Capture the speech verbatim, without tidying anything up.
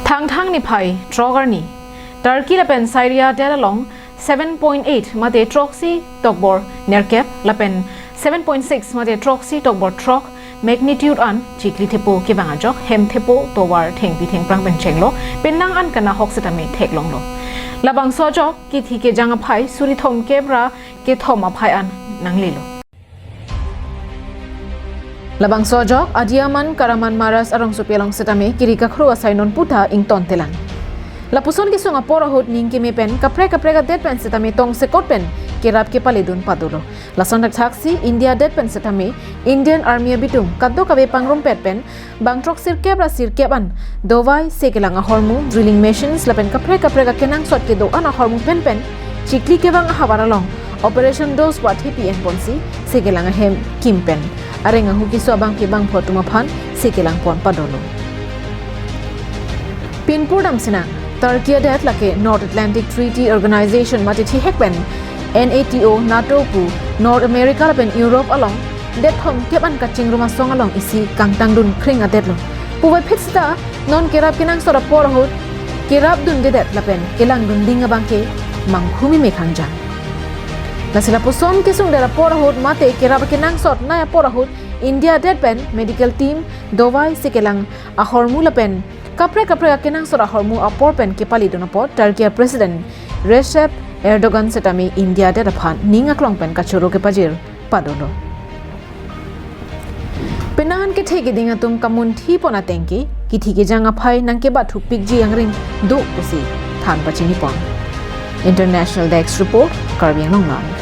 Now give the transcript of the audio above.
Thangthang niphai throk arni, Turkey lapen Syria adet along seven point eight mate throksi tokbor nerkep lapen seven point six mate throksi tokbor throk magnitude an chikli thepo kevang ajok hem thepo tovar thengpi thengphrang pen chenglo, penang an kanahok setame theklonglo. Labangso ajok kithi kejang aphai suri thomkep ra kethom aphai an nanglelo. Labangso ajok Adiyaman Kahramanmaraş arongsopi along setame kiri kakhru asai non puta ingtontelang. Lapuson kesung apor ahut ning keme pen kaprek kaprek adet pen setame tongsekot pen kerap kepaledun padolo. Lason thakthaksi India adet pen setame Indian Army abitung kadokave pangrumpet pen bang throksirkep ra sirkep an dovai, sekelang ahormu, drilling machines lapen kaprek kaprek akenangsot kedo-an ahormu penpen chikli kevang ahavar along operation dos wathepi enponsi sekelang ahem kim pen areng ahu keso abangke bangpho atum aphan sekelang pon padolo. Pinpur damsinang, Turkey adet lake North Atlantic Treaty Organization mate thihek pen NATO, NATO pu North America lapen Europe along det thomkep an kachingrum asong along isi kangtangdun khring adetlo. Puvoiphit seta non kerap kenangsot apor ahut kerapdundedet lapen kelangdunding abangke manghu meme khangjang. Lasi lapuson kesungdet apor ahut mate kerap kenangsot nai apor ahut India adet pen medical team, dovai, sekelang ahormu lapen kaprek kaprek akenangsot ahormu apor pen kepaledun apot Turkey a President Recep Erdogan setame India adet aphan ning aklong pen kachoro kepajir padolo. Penang an kethe keding atum kamunthi pon atengke kithi kejang aphai nangkebathu pikji angring do pusi than pachini pon. International Desk Report, Karbi Anglong Live.